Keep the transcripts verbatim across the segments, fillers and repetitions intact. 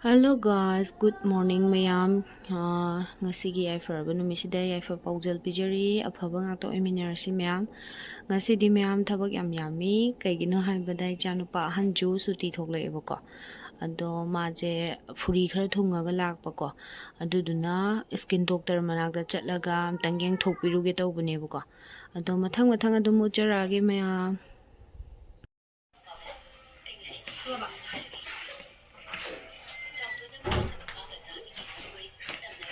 Hello guys, good morning ꯃꯌꯥꯝ꯫ ꯑꯥ, ꯉꯁꯤꯒꯤ ꯌꯥꯏꯐꯔꯕ ꯅꯨꯃꯤꯠꯁꯤꯗ ꯌꯥꯏꯐ ꯄꯥꯎꯖꯦꯜ ꯄꯤꯖꯔꯤ꯫ ꯑꯐꯕ ꯉꯥꯛꯇ ꯑꯣꯏꯃꯤꯟꯅꯔꯁꯤ ꯃꯌꯥꯝ꯫ ꯉꯁꯤꯗꯤ ꯃꯌꯥꯝ ꯊꯕꯛ ꯌꯥꯝ ꯌꯥꯝꯃꯤ꯫ ꯀꯩꯒꯤꯅꯣ ꯍꯥꯏꯕꯗ ꯏꯆꯥꯅꯨꯄꯥ ꯑꯍꯟꯁꯨ ꯁꯨꯇꯤ ꯊꯣꯛꯂꯛꯑꯦꯕꯀꯣ꯫ ꯑꯗꯣ ꯃꯥꯁꯦ ꯐꯨꯔꯤ ꯈꯔ ꯊꯨꯡꯉꯒ ꯂꯥꯛꯄꯀꯣ꯫ ꯑꯗꯨꯗꯨꯅ skin doctor ꯃꯅꯥꯛꯇ ꯆꯠꯂꯒ ꯑꯝꯇꯪ ꯌꯦꯡꯊꯣꯛꯄꯤꯔꯨꯒꯦ ꯇꯧꯕꯅꯦꯕꯀꯣ꯫ ꯑꯗꯣ ꯃꯊꯪ ꯃꯊꯪ ꯑꯗꯨꯝ ꯎꯠꯆꯔꯛꯑꯒꯦ ꯃꯌꯥꯝ꯫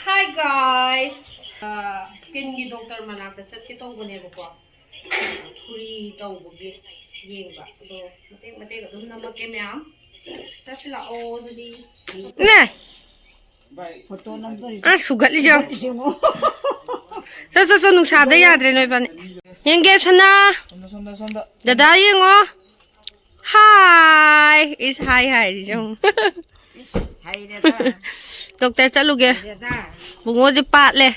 Hi guys! ꯑꯥ, skinꯒꯤ doctor ꯃꯅꯥꯛꯇ ꯆꯠꯀꯦ ꯇꯧꯕꯅꯦꯕꯀꯣ꯫ ꯐꯨꯔꯤ ꯇꯧꯕꯒꯤ ꯌꯦꯡꯕ꯫ ꯑꯗꯣ ꯃꯇꯦꯛ ꯃꯇꯦꯛ ꯑꯗꯨꯝ ꯅꯝꯃꯛꯀꯦ ꯃꯌꯥꯝ꯫ ꯆꯠꯁꯤ ꯂꯥꯛꯑꯣ ꯑꯗꯨꯗꯤ꯫ ꯅꯦ! ꯐꯣꯇꯣ ꯅꯝꯗꯣꯔꯤ꯫ ꯑ, ꯁꯨꯒꯠꯂꯤꯖꯣ꯫ ꯌꯦꯡꯉꯣ꯫ ꯆꯣ, ꯆꯣ, ꯆꯣ, ꯅꯨꯡꯁꯥꯗ ꯌꯥꯗ꯭ꯔꯦ ꯅꯣꯏꯕꯥꯅꯤ꯫ ꯌꯦꯡꯒꯦ, ꯁꯅꯥ꯫ ꯁꯣꯝꯗ, ꯁꯣꯝꯗ, ꯁꯣꯝꯗ꯫ ꯗꯗꯥ ꯌꯦꯡꯉꯣ꯫ ꯍꯥꯏ! ꯏꯁ, ꯍꯥꯏ ꯍꯥꯏꯔꯤꯁꯦ ꯌꯦꯡꯉꯨ꯫ ꯍꯩꯔꯦꯗ꯫ Doctor ꯆꯠꯂꯨꯒꯦ꯫ ꯍꯩꯔꯦꯗ꯫ ꯕꯨꯡꯉꯣꯁꯦ ꯄꯥꯠꯂꯦ꯫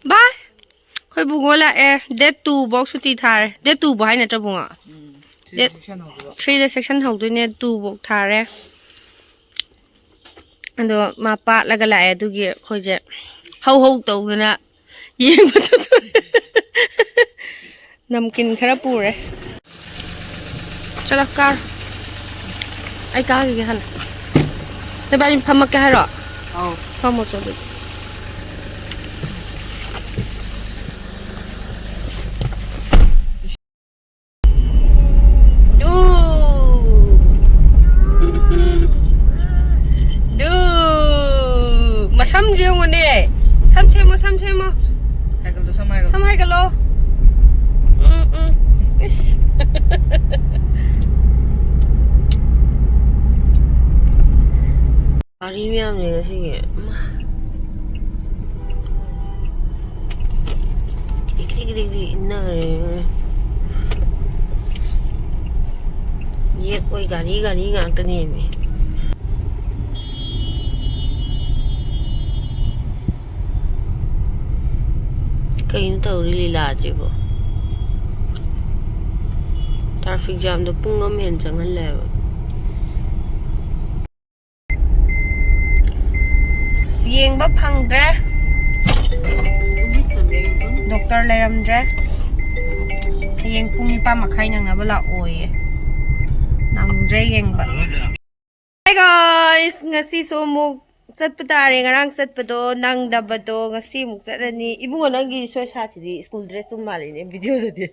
ꯕꯥꯏ꯫ ꯑꯩꯈꯣꯏ ꯕꯨꯡꯉꯣ ꯂꯥꯛꯑꯦ꯫ Date two ꯐꯧ ꯁꯨꯇꯤ ꯊꯥꯔꯦ꯫ Date two ꯐꯧ ꯍꯥꯏ ꯅꯠꯇ꯭ꯔꯣ ꯕꯨꯡꯉꯣ? ꯎꯝ, three ꯗ Date section ꯍꯧꯗꯣꯏꯕ꯫ Three ꯗ section ꯍꯧꯗꯣꯏꯅꯦ, two ꯐꯧ ꯊꯥꯔꯦ꯫ ꯑꯗꯣ ꯃꯥ ꯄꯥꯠꯂꯒ ꯂꯥꯛꯑꯦ, ꯑꯗꯨꯒꯤ ꯑꯩꯈꯣꯏꯁꯦ ꯍꯧ ꯍꯧ ꯇꯧꯗꯅ ꯌꯦꯡꯕ ꯆꯠꯇꯣꯔꯦ꯫ ꯅꯝꯀꯤꯟ ꯈꯔ ꯄꯨꯔꯦ꯫ ꯆꯠꯂꯣ, ꯀꯥꯔꯣ꯫ ꯑꯩ ꯀꯥꯈꯤꯒꯦ ꯍꯥꯟꯅ꯫ ꯅꯕꯥꯅꯤ ꯐꯝꯃꯛꯀꯦ ꯍꯥꯏꯔꯣ? ꯑꯧ꯫ ꯐꯝꯃꯣ ꯆꯣ ꯑꯗꯨꯗꯤ꯫ ꯗꯨ꯫ ꯗꯨ꯫ ꯃꯁꯝꯁꯦ ꯌꯦꯡꯉꯨꯅꯦ꯫ ꯁꯝ ꯁꯦꯝꯃꯣ, ꯁꯝ ꯁꯦꯝꯃꯣ꯫ ꯍꯥꯏꯒꯠꯂꯣ, ꯁꯝ ꯍꯥꯏꯒꯠꯂꯣ꯫ ꯁꯝ ꯍꯥꯏꯒꯠꯂꯣ꯫ ꯎꯝ, ꯎꯝ꯫ ꯏꯁ꯫ ꯒꯥꯔꯤ ꯃꯌꯥꯝꯁꯦ ꯉꯁꯤꯒꯤ꯫ ꯏꯃꯥ꯫ ꯀꯤꯗꯤꯛ ꯀꯤꯗꯤꯛ ꯀꯤꯗꯤꯛ ꯀꯤꯗꯤꯛ ꯏꯟꯅꯈ꯭ꯔꯦ꯫ ꯌꯦꯠ ꯑꯣꯏ ꯒꯥꯔꯤ, ꯒꯥꯔꯤ ꯉꯥꯛꯇꯅꯦꯃꯤ꯫ ꯀꯩꯅꯣ ꯇꯧꯔꯤ ꯂꯤꯂꯥꯁꯤꯕꯣ? Traffic jamꯗꯣ ꯄꯨꯡ ꯑꯃ ꯍꯦꯟꯅ ꯆꯪꯍꯜꯂꯦꯕ꯫ ꯌꯦꯡꯕ ꯐꯪꯗ꯭ꯔꯦ꯫ ꯗꯣꯛꯇꯔ ꯂꯩꯔꯝꯗ꯭ꯔꯦ꯫ ꯍꯌꯦꯡ ꯄꯨꯡ ꯅꯤꯄꯥꯟ ꯃꯈꯥꯏ ꯅꯪꯅꯕ ꯂꯥꯛꯑꯣꯌꯦ꯫ ꯅꯪꯗ꯭ꯔꯦ ꯌꯦꯡꯕ꯫ Hi guys, ꯉꯁꯤꯁꯨ ꯑꯃꯨꯛ ꯆꯠꯄ ꯇꯥꯔꯦ꯫ ꯉꯔꯥꯡ ꯆꯠꯄꯗꯣ ꯅꯪꯗꯕꯗꯣ ꯉꯁꯤ ꯑꯃꯨꯛ ꯆꯠꯂꯅꯤ꯫ ꯏꯕꯨꯡꯉꯣ, ꯅꯪꯒꯤ ꯁ꯭ꯋꯦꯠ ꯁꯥꯔꯠꯁꯤꯗꯤ ꯁ꯭ꯀꯨꯜ ꯗ꯭ꯔꯦꯁꯇꯨ ꯃꯥꯜꯂꯤꯅꯦ ꯚꯤꯗꯤꯑꯣꯗꯗꯤ꯫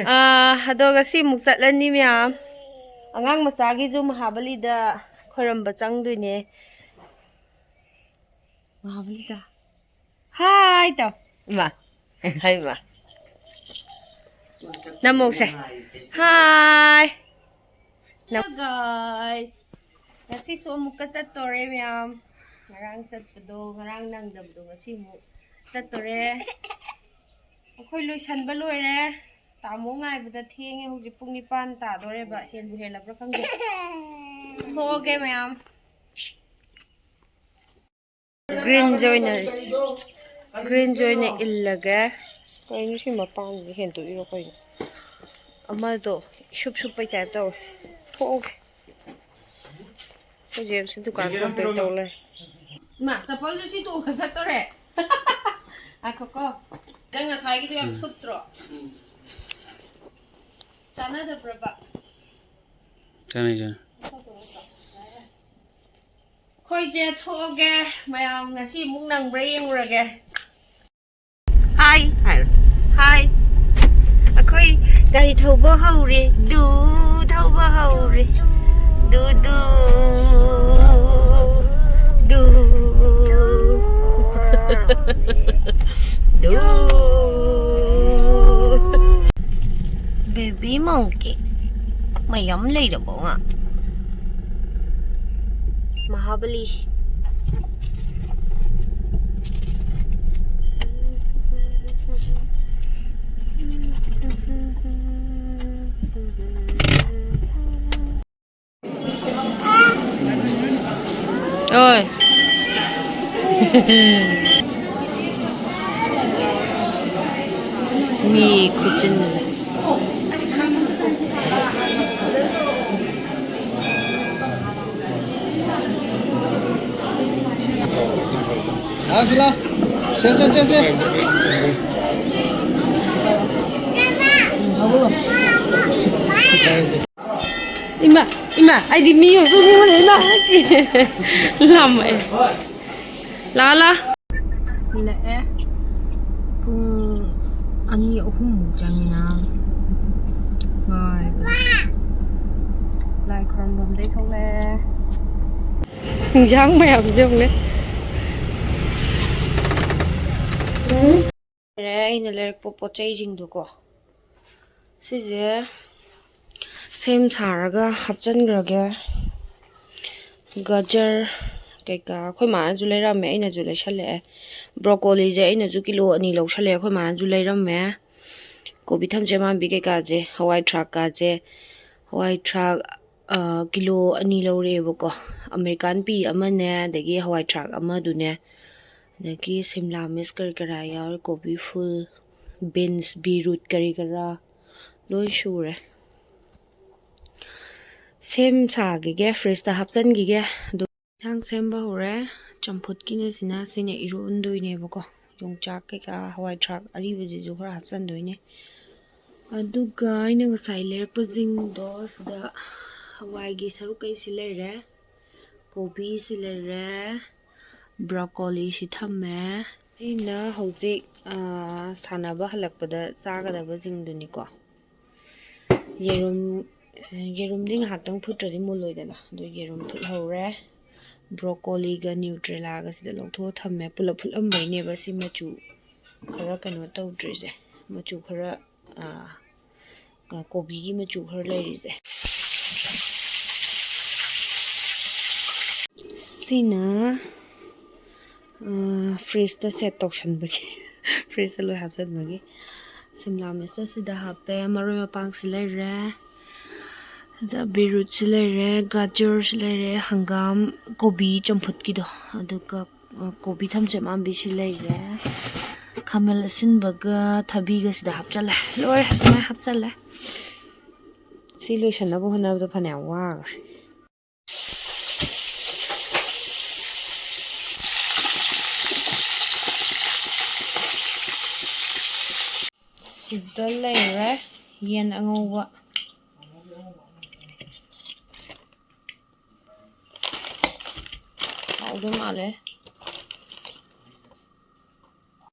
ꯑꯥ, ꯑꯗꯣ ꯉꯁꯤ ꯑꯃꯨꯛ ꯆꯠꯂꯅꯤ ꯃꯌꯥꯝ꯫ ꯑꯉꯥꯡ ꯃꯆꯥꯒꯤꯁꯨ ꯃꯍꯥꯕꯂꯤꯗ ꯈꯣꯏꯔꯝꯕ ꯆꯪꯗꯣꯏꯅꯦ꯫ ꯃꯍꯥꯕꯂꯤꯗ꯫ Hi ꯇꯧ꯫ ꯏꯃꯥ꯫ Hi ꯏꯃꯥ꯫ ꯅꯃꯣꯛꯁꯦ꯫ Hi꯫ Hello guys꯫ ꯉꯁꯤꯁꯨ ꯑꯃꯨꯛꯀ ꯆꯠꯇꯣꯔꯦ ꯃꯌꯥꯝ꯫ ꯉꯔꯥꯡ ꯆꯠꯄꯗꯣ, ꯉꯔꯥꯡ ꯅꯪꯗꯕꯗꯣ ꯉꯁꯤ ꯑꯃꯨꯛ ꯆꯠꯇꯣꯔꯦ꯫ ꯑꯩꯈꯣꯏ ꯂꯣꯏꯁꯟꯕ ꯂꯣꯏꯔꯦ꯫ ꯇꯥꯃꯣ ꯉꯥꯏꯕꯗ ꯊꯦꯡꯉꯦ꯫ ꯍꯧꯖꯤꯛ ꯄꯨꯡ ꯅꯤꯄꯥꯟ ꯇꯥꯗꯣꯔꯦꯕ꯫ ꯍꯦꯟꯕꯨ ꯍꯦꯜꯂꯕ꯭ꯔꯥ ꯈꯪꯗꯦ꯫ ꯊꯣꯛꯑꯒꯦ ꯃꯌꯥꯝ꯫ ꯒ꯭ꯔꯤꯟꯁꯦ ꯑꯣꯏꯅ, ꯒ꯭ꯔꯤꯟꯁꯦ ꯑꯣꯏꯅ ꯏꯜꯂꯒꯦ꯫ ꯀꯩꯅꯣ ꯁꯤ ꯃꯄꯥꯟꯁꯤꯗ ꯍꯦꯟꯗꯣꯛꯏꯔꯣ ꯀꯩꯅꯣ? ꯑꯃꯗꯣ ꯏꯁꯨꯞ ꯁꯨꯞꯄꯩ ꯇꯥꯏꯞ ꯇꯧꯋꯦ꯫ ꯊꯣꯛꯑꯒꯦ꯫ ꯑꯩꯈꯣꯏ ꯖꯦꯝꯁ ꯗꯨꯀꯥꯟ ꯊꯣꯛꯇꯣꯏ ꯇꯧ ꯂꯩ꯫ ꯏꯃꯥ, ꯆꯄꯜꯁꯨ ꯁꯤ ꯇꯣꯡꯉ ꯆꯠꯇꯣꯔꯦ꯫ ꯉꯥꯏꯈꯣꯀꯣ꯫ ꯅꯪ ꯉꯁꯥꯏꯒꯤꯗꯣ ꯌꯥꯝ ꯁꯨꯞꯇ꯭ꯔꯣ? ꯆꯥꯟꯅꯗꯕ꯭ꯔꯕ? ꯆꯥꯅꯩ, ꯆꯥꯅꯩ꯫ ꯑꯩꯈꯣꯏꯁꯦ ꯊꯣꯛꯑꯒꯦ꯫ ꯃꯌꯥꯝ ꯉꯁꯤ ꯑꯃꯨꯛ ꯅꯪꯕ꯭ꯔꯥ ꯌꯦꯡꯉꯨꯔꯒꯦ꯫ Hi ꯍꯥꯏꯔꯣ꯫ Hi꯫ ꯑꯩꯈꯣꯏ ꯒꯥꯔꯤ ꯊꯧꯕ ꯍꯧꯔꯦ꯫ ꯗꯨ ꯊꯧꯕ ꯍꯧꯔꯦ꯫ ꯗꯨ ꯗꯨ꯫ ꯗꯨ꯫ ꯗꯨ꯫ Baby monkey꯫ ꯃꯌꯥꯝ ꯂꯩꯔꯕꯣ ꯉꯥ? ꯃꯍꯥꯕꯂꯤ꯫ ꯑꯣꯏ꯫ ꯃꯤ ꯈꯨꯆꯤꯟꯗꯨꯗ꯫ ꯂꯥꯛꯑꯣ, ꯁꯤ ꯂꯥꯛꯑꯣ꯫ ꯁꯦ, ꯁꯦ, ꯁꯦ, ꯁꯦ꯫ ꯏꯃꯥ, ꯏꯃꯥ, ꯑꯩꯗꯤ ꯃꯤ ꯑꯣꯏꯕ ꯅꯤꯡꯉꯨꯔꯦ, ꯏꯃꯥ꯫ ꯂꯥꯝꯃꯛꯑꯦ꯫ ꯂꯥꯛꯑꯣ, ꯂꯥꯛꯑꯣ꯫ ꯍꯜꯂꯛꯑꯦ꯫ ꯄꯨꯡ ꯑꯅꯤ ꯑꯍꯨꯝꯃꯨꯛ ꯆꯪꯉꯤꯅ꯫ ꯉꯥꯏꯕ꯫ ꯂꯥꯏ ꯈꯨꯔꯨꯝꯐꯝꯗꯩ ꯊꯣꯛꯂꯛꯑꯦ꯫ ꯏꯟꯖꯥꯡ ꯃꯌꯥꯝꯁꯦ ꯌꯦꯡꯉꯨꯅꯦ꯫ ꯂꯩꯔꯦ ꯑꯩꯅ ꯂꯩꯔꯛꯄ ꯄꯣꯠ ꯆꯩꯁꯤꯡꯗꯣꯀꯣ꯫ ꯁꯤꯁꯦ ꯁꯦꯝ ꯁꯥꯔꯒ ꯍꯥꯞꯆꯤꯟꯈ꯭ꯔꯒꯦ꯫ ꯒꯖꯔ ꯀꯩꯀꯥ ꯑꯩꯈꯣꯏ ꯃꯥꯅꯁꯨ ꯂꯩꯔꯝꯃꯦ, ꯑꯩꯅꯁꯨ ꯂꯩꯁꯜꯂꯛꯑꯦ꯫ ꯕ꯭ꯔꯣꯀꯣꯂꯤꯁꯦ ꯑꯩꯅꯁꯨ ꯀꯤꯂꯣ ꯑꯅꯤ ꯂꯧꯁꯜꯂꯛꯑꯦ, ꯑꯩꯈꯣꯏ ꯃꯥꯅꯁꯨ ꯂꯩꯔꯝꯃꯦ꯫ ꯀꯣꯕꯤ ꯊꯝꯆꯦꯠ ꯃꯥꯟꯕꯤ ꯀꯩꯀꯥꯁꯦ, ꯍꯋꯥꯏ ꯊ꯭ꯔꯥꯛꯀꯥꯁꯦ, ꯍꯋꯥꯏ ꯊ꯭ꯔꯥꯛ, ꯑ, ꯀꯤꯂꯣ ꯑꯅꯤ ꯂꯧꯔꯛꯑꯦꯕꯀꯣ꯫ ꯑꯃꯦꯔꯤꯀꯥꯟ ꯄꯤ ꯑꯃꯅꯦ, ꯑꯗꯒꯤ ꯍꯋꯥꯏ ꯊ꯭ꯔꯥꯛ ꯑꯃꯗꯨꯅꯦ, ꯑꯗꯒꯤ ꯁꯤꯝꯂꯥ ꯃꯤꯔꯆ ꯀꯔꯤ ꯀꯔꯥ ꯌꯥꯎꯔꯦ, ꯀꯣꯕꯤ ꯐꯨꯜ, ꯕꯤꯟꯁ, ꯕꯤꯔꯨꯠ ꯀꯔꯤ ꯀꯔꯥ ꯂꯣꯏ ꯁꯨꯔꯦ꯫ ꯁꯦꯝ ꯁꯥꯈꯤꯒꯦ, ꯐ꯭ꯔꯤꯖꯇ ꯍꯥꯞꯆꯤꯟꯈꯤꯒꯦ꯫ ꯑꯗꯨ ꯌꯦꯟꯁꯥꯡ ꯁꯦꯝꯕ ꯍꯧꯔꯦ꯫ ꯆꯝꯐꯨꯠꯀꯤꯅꯦ ꯁꯤꯅ, ꯁꯤꯅ ꯏꯔꯣꯟꯗꯣꯏꯅꯦꯕꯀꯣ꯫ ꯌꯣꯡꯆꯥꯛ ꯀꯩꯀꯥ, ꯍꯋꯥꯏ ꯊ꯭ꯔꯥꯛ ꯑꯔꯤꯕꯁꯤꯁꯨ ꯈꯔ ꯍꯥꯞꯆꯤꯟꯗꯣꯏꯅꯦ꯫ ꯑꯗꯨꯒ ꯑꯩꯅ ꯉꯁꯥꯏ ꯂꯩꯔꯛꯄꯁꯤꯡꯗꯣ ꯁꯤꯗ ꯍꯋꯥꯏꯒꯤ ꯁꯔꯨꯛꯈꯩꯁꯤ ꯂꯩꯔꯦ, ꯀꯣꯕꯤꯁꯤ ꯂꯩꯔꯦ, ꯕ꯭ꯔꯣꯀꯣꯂꯤꯁꯤ ꯊꯝꯃꯦ꯫ ꯁꯤꯅ ꯍꯧꯖꯤꯛ, ꯑꯥ, ꯁꯥꯟꯅꯕ ꯍꯜꯂꯛꯄꯗ ꯆꯥꯒꯗꯕꯁꯤꯡꯗꯨꯅꯤꯀꯣ꯫ ꯌꯦꯔꯨꯝ, ꯌꯦꯔꯨꯝꯗꯤ ꯉꯥꯏꯍꯥꯛꯇꯪ ꯐꯨꯠꯇ꯭ꯔꯗꯤ ꯃꯨꯜꯂꯣꯏꯗꯅ꯫ ꯑꯗꯨ ꯌꯦꯔꯨꯝ ꯐꯨꯠꯍꯧꯔꯦ꯫ ꯕ꯭ꯔꯣꯀꯣꯂꯤꯒ ꯅ꯭ꯌꯨꯇ꯭ꯔꯦꯂꯥꯒ ꯁꯤꯗ ꯂꯧꯊꯣꯛꯑ ꯊꯝꯃꯦ꯫ ꯄꯨꯂꯞ ꯐꯨꯠꯂꯝꯕꯩꯅꯦꯕ ꯁꯤ ꯃꯆꯨ ꯈꯔ ꯀꯩꯅꯣ ꯇꯧꯗ꯭ꯔꯤꯁꯦ꯫ ꯃꯆꯨ ꯈꯔ, ꯑꯥ, ꯀꯣꯕꯤꯒꯤ ꯃꯆꯨ ꯈꯔ ꯂꯩꯔꯤꯁꯦ꯫ ꯁꯤꯅ, ꯑꯥ, ꯐ꯭ꯔꯤꯖꯇ ꯁꯦꯠ ꯇꯧꯁꯟꯕꯒꯤ, ꯐ꯭ꯔꯤꯖꯇ ꯂꯣꯏ ꯍꯥꯞꯆꯟꯕꯒꯤ꯫ ꯁꯤꯝꯂꯥ ꯃꯤꯔꯆꯇꯣ ꯁꯤꯗ ꯍꯥꯞꯄꯦ, ꯃꯔꯣꯏ ꯃꯄꯥꯡꯁꯤ ꯂꯩꯔꯦ, ꯑꯗ ꯕꯤꯔꯨꯠꯁꯤ ꯂꯩꯔꯦ, ꯒꯥꯖꯔꯁꯤ ꯂꯩꯔꯦ, ꯍꯪꯒꯥꯝ, ꯀꯣꯕꯤ ꯆꯝꯐꯨꯠꯀꯤꯗꯣ, ꯑꯗꯨꯒ ꯀꯣꯕꯤ ꯊꯝꯆꯦꯠ ꯃꯥꯟꯕꯤꯁꯤ ꯂꯩꯔꯦ꯫ ꯈꯥꯃꯦꯟ ꯑꯁꯤꯟꯕꯒ ꯊꯕꯤꯒꯁꯤꯗ ꯍꯥꯞꯆꯜꯂꯦ꯫ ꯂꯣꯏꯔꯦ, ꯁꯨꯃꯥꯏꯅ ꯍꯥꯞꯆꯜꯂꯦ꯫ ꯁꯤ ꯂꯣꯏꯁꯟꯅꯕ ꯍꯣꯠꯅꯕꯗ ꯐꯅꯌꯥꯝ ꯋꯥꯈ꯭ꯔꯦ꯫ ꯁꯤꯗ ꯂꯩꯔꯦ ꯌꯦꯟ ꯑꯉꯧꯕ꯫ ꯍꯥꯎꯗꯧ ꯃꯥꯜꯂꯦ꯫